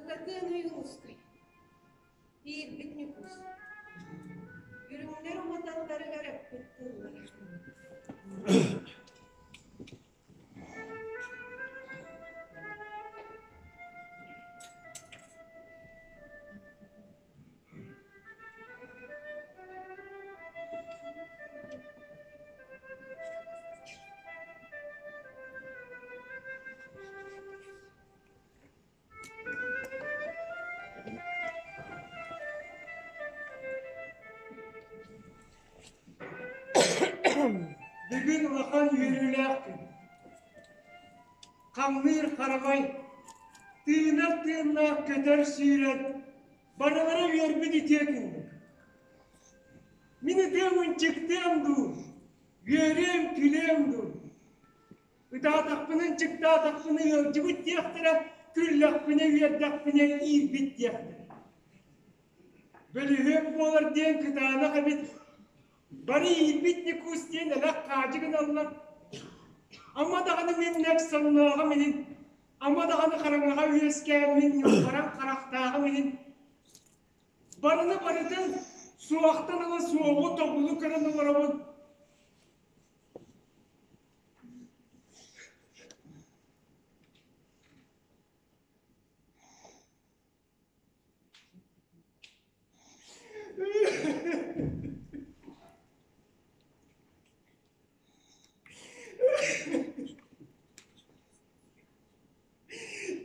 Былатыан Ойуунускай Иирбит Ньукуус Үрүҥнэр уматалларыгар эппит тыллара Бүгүн улахан үөрүүлээх күн. Хамныыр харамай, тыынар тыыннаах көтөр сүүрэр, барылара үөрбүт үтүө күннүк. Мин ытыам ынчыктыам дуу, үөрүөм күлүөм дуу. Ытаатахпына ынчыктаатахпына ыалдьыбыт диэхтэрэ, күллэхпинэ үөрдэхпинэ иирбит диэхтэрэ. Бөлүһүөк буолар диэн кытаанах эбит Бары иирбит Ньукуус диэн элэх хаадьы гыналлар. Ама даҕаны мин нэк соннооҕум иһин, ама даҕаны хараҥаҕа үөскээммин ньылбаран харахтааҕым иһин, барыны барытын суохтан ыла суоҕу тобулу көрөн олоробун.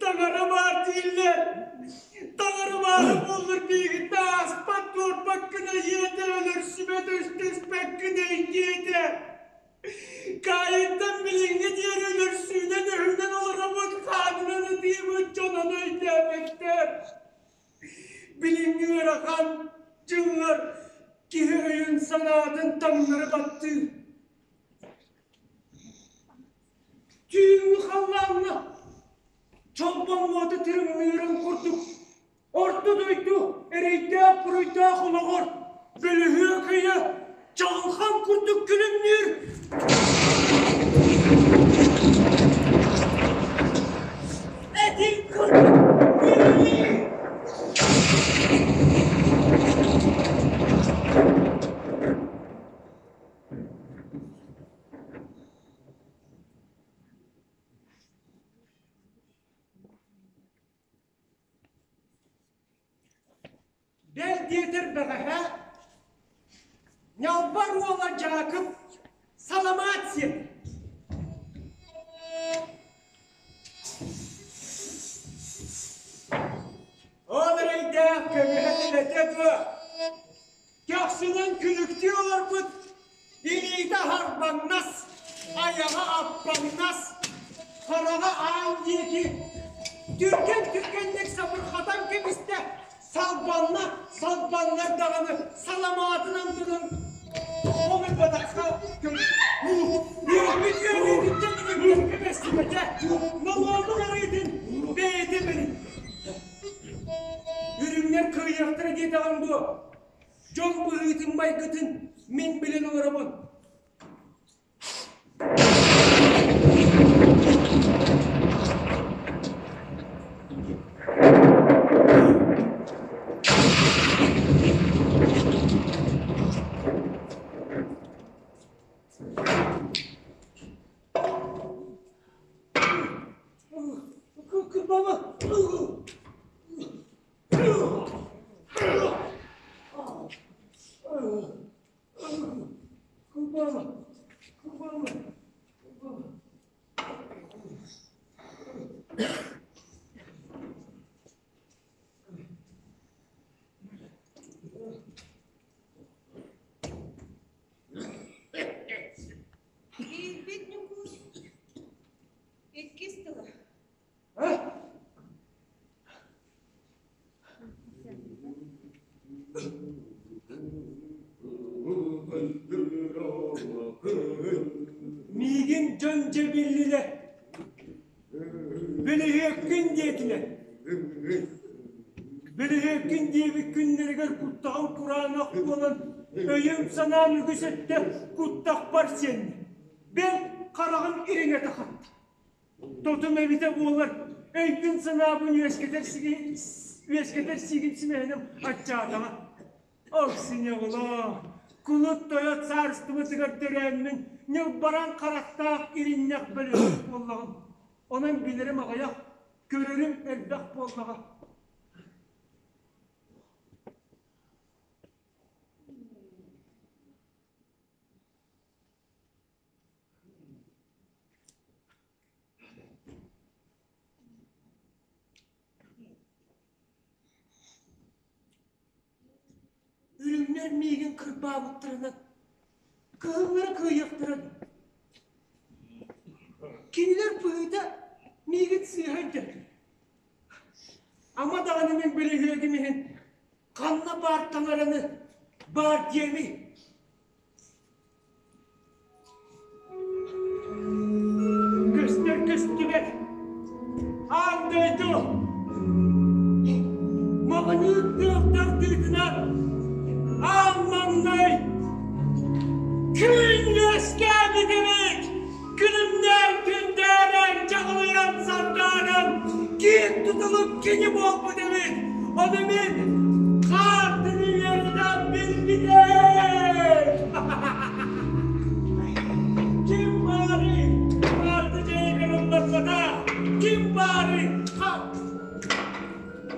Таҥара баар дииллэр. Таҥара баара буоллар биһигиттэн ааспат туорбаккын өйүөтэ өлөрсүбэт өстөспөккүн өйдүөтэ. Каайыттан билиҥҥэ диэри өлөрсүүнэн өһүнэн олоробут, хаанынан ытыыбыт дьонон өйдөөбөттөр. Билиҥҥи ыарахан дьыллар киһи өйүн-санаатын таҥнары баттыыр. Түүҥҥү халлааҥҥа чолбон уота тырымныырын курдук Орто дойду эрэйдээх-буруйдаах олоҕор бөлүһүөк ыйа чаҕылхан курдук күлүмнүүр. Этиҥ курдук күлүмнүүр. Бэл диэтэр бэҕэһээ Ньалбар уола Дьаакып саламаат сиэтэ. Ол эрэйдээх көмүһэ тилэтэ дуо? Көхсүнэн күлүктүү олорбут илиитэ харбаҥнас, айаҕа аппаҥнас, хараҕа аан диэки түргэн-түргэнник сабырҕатан кэбистэ, салбанна, салбаннар даҕаны саламаатын аннынан хомуйбатахха үөрбүт үөрүүтүттэн үөрбүккэ бэстибэтэ, нолуогун арыытын бэйэтэ билин. Үрүҥнэр кыайыахтара диэтэҕиҥ дуо? Дьон быһыытын-майгытын мин билэн олоробун. Кырбама! Кырбама! Кырбама! Кырбама! Киирбит Ньукуус иккис тыла. Миигин дьон дьэ биллилэр. Бөлүһүөккүн диэтилэр. Бөлүһүөккүн диэбит күннэригэр куттаҕым кураанах буолан, өйүм-санаам үгүс өттө куттахпар сиэннэ. Бэл хараҕым ириҥэтэ хатта. Тотум эбитэ буоллар, өйбүн-санаабын үөскэтэр үөскэтэр сиигин симэһиним аччаатаҕа. Оксиньоҕолоо, кулут тойот саарыстыбытыгар төрөөммүн, ньылбаран харахтаах иринньэх бөлүһүөк буоллаҕым. Онон билэрим аҕыйах, көрөрүм элбэх буоллаҕа. Үрүҥнэр миигин кырбаабыттарынан кыһыллары кыайыахтара дуо? Кинилэр быһыыта миигин сыыһа өйдөөтүлэр. Ама даҕаны мин бөлүһүөгүм иһин ханна баар таҥараны баар диэмий? Көстөр көстүбэт аан дойду маҕыныыт тыал тардыытынан аан маҥнай күн үөскээбит эбит күлүмнээн күндээрэн чаҕылыйан сандааран киин тутулук кини буолбут эбит ону мин хаартыны үөрэтэн билбитим Ким баарый? Хаарты дьайыгар ылларбатах! Ким баарый?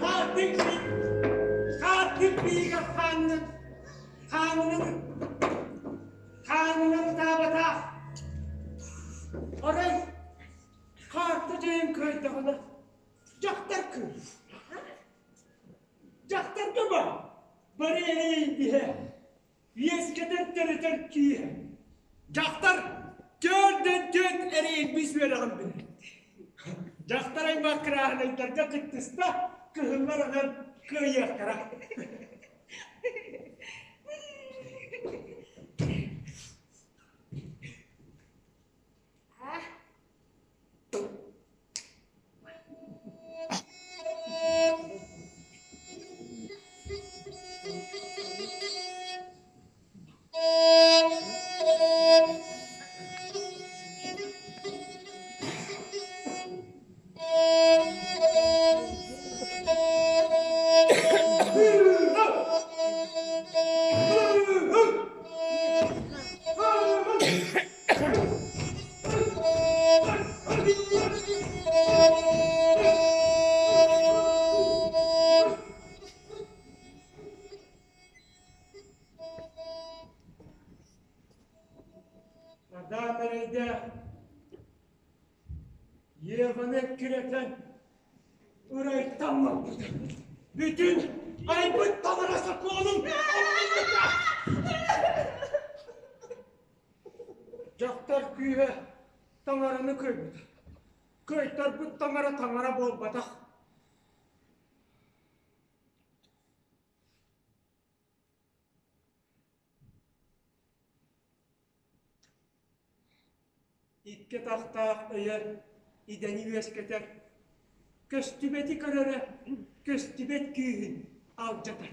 Хаартык хаартык биигэр хаанынан хаанынан хаанынан ытаабатах! Арай хаарты дьайын кыайдаҕына дьахтар кыыс. Дьахтарга бар! Бары эрэйдиһэ! Үөскэтэр төрөтөр кииһэ. Дьахтар төрдөн төрт эрэйбис үөрэҕин билэр. Дьахтар аймах кырааһынайдарга кыттыста, кыһыллар онон кыайыахтара. Адам эрэйдээх Еваны эккирэтэн ырайтаммыппыт. Бүтүн айбыт таҥара сокуонун умнубута. Дьахтар күүһэ таҥараны кыайбыт. Кыайтарбыт таҥара таҥара буолбатах. Икки атахтаах өйө идэни үөскэтэр, көстүбэти көрөрө көстүбэт күүһүн алдьатар.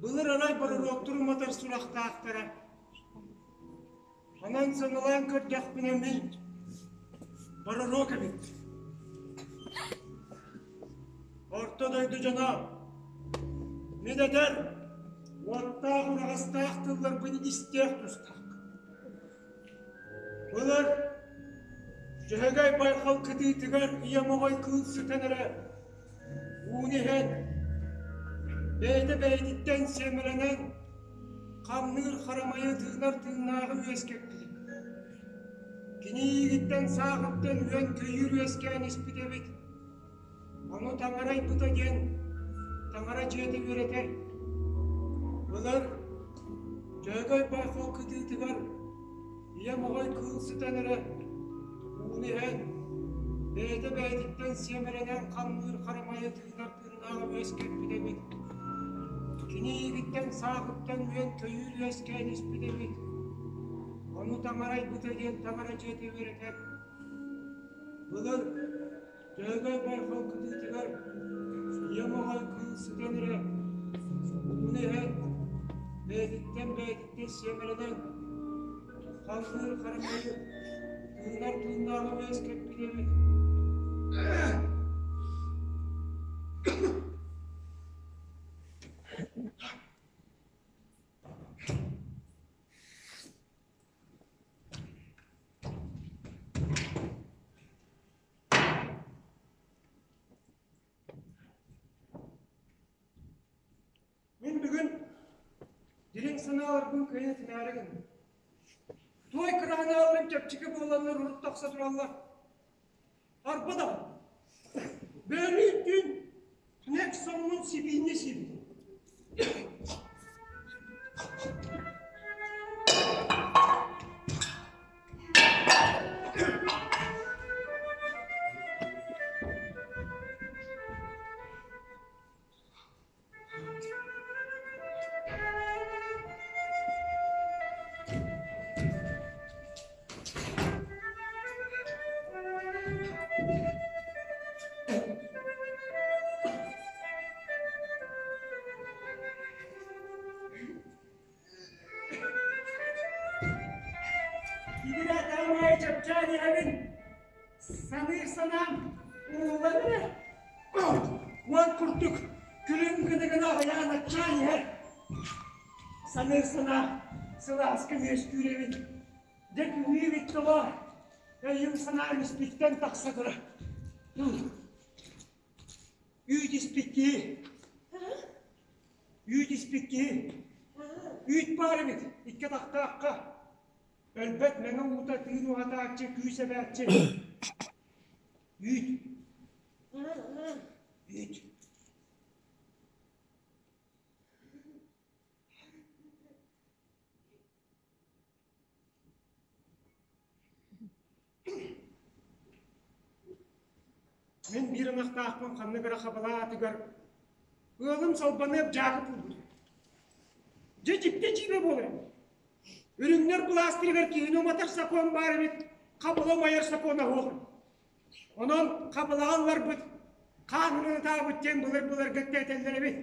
Былыр арай боруроктур уматар сурахтаахтара. Онон сыҥалаан көрдөхпүнэ мин боруруок эбит. Орто дойду дьоно, мин этэр уоттаах ураҕастаах тылларбын истиэх тустаах. Былыр Дьөһөгөй байҕал кытыытыгар ийэм оҕой кыыл сытан эрэ ууну иһэн, бэйэтэ бэйэтиттэн сиэмэлэнэн, хамныыр харамайы тыынар тыыннааҕы үөскэппит. Кини иигиттэн сааҕыттан үөн-көйүүр үөскээн испит эбит. Ону таҥара айбыта диэн таҥара дьиэтэ үөрэтэр. Былыр Дьөһөгөй байҕал кытыытыгар ийэм оҕой кыыл сытан эрэ ууну иһэн, бэйэтэ бэйэтиттэн сиэмэлэнэн хамныыр харамайы тыынар тыыннааҕы үөскэппит эбит. Кини иигиттэн сааҕыттан үөн-көйүүр үөскээн испит эбит. Ону таҥара айбыта диэн таҥара дьиэтэ үөрэтэр. Былыр Дьөһөгөй байҕал кытыытыгар ийэм оҕой кыыл сытан эрэ ууну иһэн, бэйэтиттэн бэйэтиттэн сиэмэлэнэн, халлыыр харамайы тыынар тыыннааҕы үөскэппит эбит. Мин бүгүн дириҥ санааларбын кыайан этимээри гынным. Туой кыраһанааларым чэпчэки буоланнар урут тахса тураллар. Арба да, бөлүүн түүн түнэк соммун сибиинньэ сиэбитим. Игирэ чэпчээн иһэбин. Саныыр санаам ууллан эрэ. Уот курдук күлүм гына-гына аҕыйаан аччаан иһэр. Саныыр санаа сылааска үөскүүр эбит. Дьэ күнүү эбит тоҕо өйүм санаам испиттэн тахса турар. Үүт испит киһи. Үүт испит киһи. Үүт баар эбит икки атахтаахха. Өлбөт мэҥэ уута тыын уһатааччы, күүс эбээччи. Үүт. Үүт. Мин биир ынахтаахпын ханнык эрэ хабалаатыгар ыалым Салбаныап Дьаакып ылбыт. Дьэ дьикти дьиибэ буолар эбит. Үрүҥнэр былаастарыгар киһини уматар сокуон баар эбит, хабала умайар сокуона суох. Онон хабалаҕа ылларбыт, хаанынан ытаабыт диэн былыр-былыргыттан этэллэр эбит.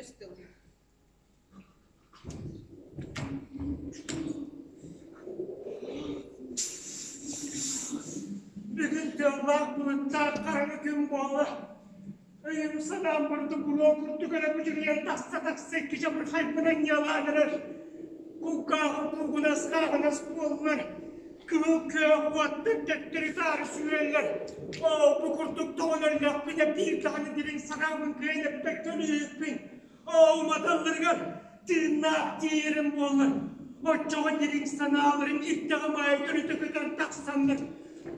Төрдүс тыл. Бүгүн тыаллаах былыттаах хараҥа күн буолла. Өйүм санаам барыта буруо курдук эрэ будьуруйан тахса-тахса икки чабырхайбын анньыалаан эрэр. Кулгааҕым куугунас хааҕынас буоллар, кыһыл күөх уоттан төттөрү-таары сүүрэллэр. Оо, бу курдук тоҕон өллөхпүнэ биир даҕаны дириҥ санаабын кыайан эппэккэ өлүһүкпүн. Оо, уматалларыгар тыыннаах тиийэрим буоллар, оччоҕо дириҥ санааларым ирдэҕим аайы өрүтэ көтөн тахсаннар,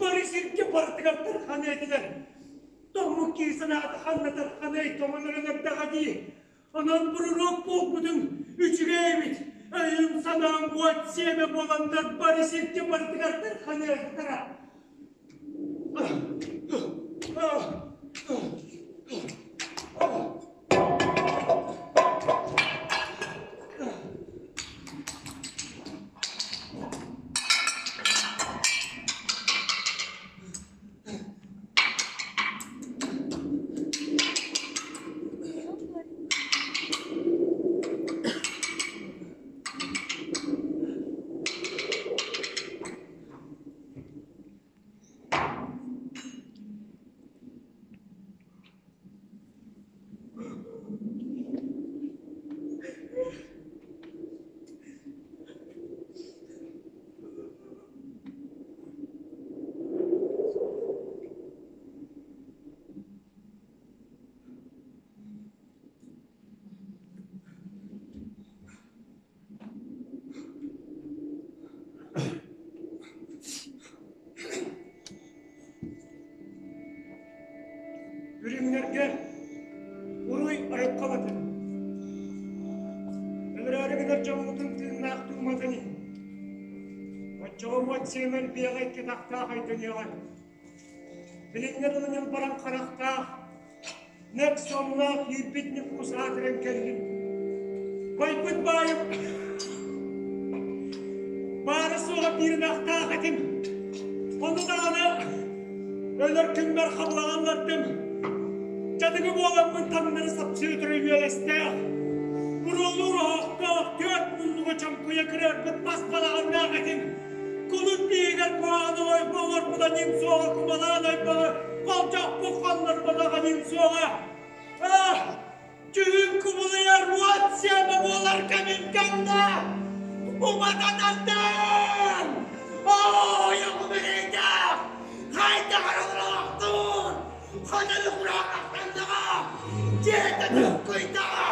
бары сиргэ барытыгар тарҕаныа этилэр. Тоҥмут киһи санаата ханна тарҕаныай, тоҥон өлөн эрдэҕэ дии. Онон буруруок буолбутуҥ үчүгэй эбит. Өйүм-санаам уот сиэмэ буоланнар бары сиргэ барытыгар тарҕаныахтара. Үрүҥнэргэ уруй айылҕалатын, өлөрөөрү гынар дьоммутун тыыннаах тууматын иһин. Оччоҕо уот сиэмэл биэҕэ икки тахтаах айданыаҕа. Билиҥҥэ дылы ньылбаран харахтаах, нэк сонноох иирбит Ньукуус аатыран кэллим. Байбыт баайым баара-суоҕа биир ынахтаах этим. Ону даҕаны өлөр күммэр хабылаҕаллардым. Дьаныгы буоламмын таҥнары сапсыы турар үөлэстээх, буруолуур оһохтоох түөрт муннуга чоҥкуйа кырыарбыт мас балаҕаннаах этим. Кулун биһигэр куһаҕан ойбо оҥорбут аньыым суоҕа, кумалаан ойбоҕу холдьохпут холлорботох аньыым суоҕа. Аах! Түүн кубулуйар уот сиэмэ буолар кэмин кэннэ уматан Оо, билиитэ! Хайдах эрэ олохтуур! Хананы кураанахтаннаҕа! Дьиэтэ туккуйдаҕа!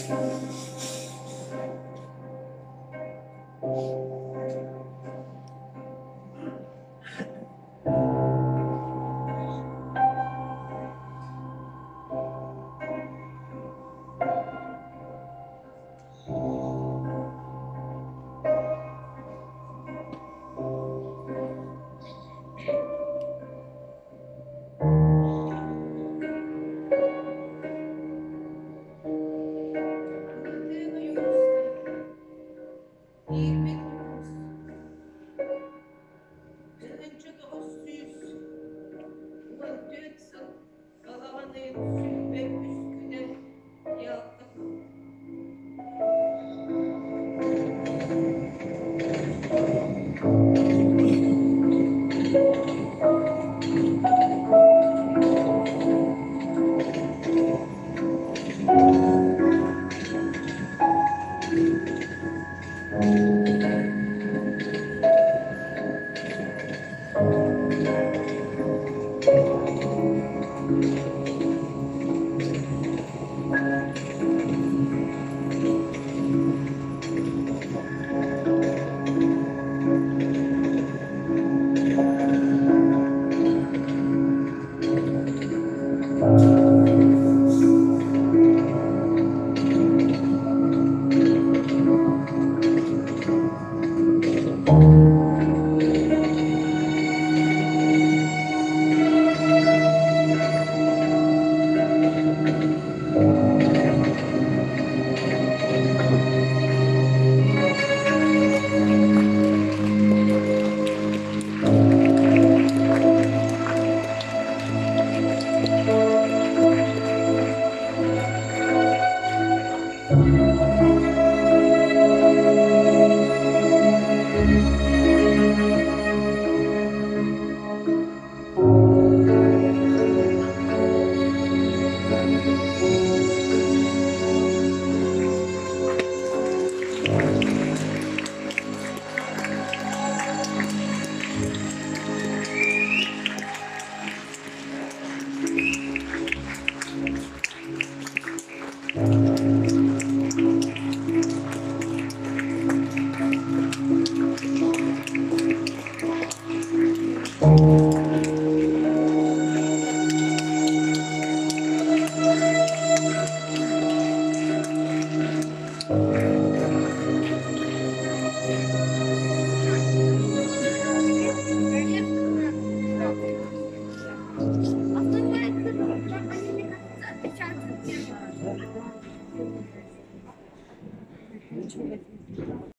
Былатыан Ойуунускай Иирбит Ньукуус 1914 сыл балаҕан ыйын 23 күнэ Ялта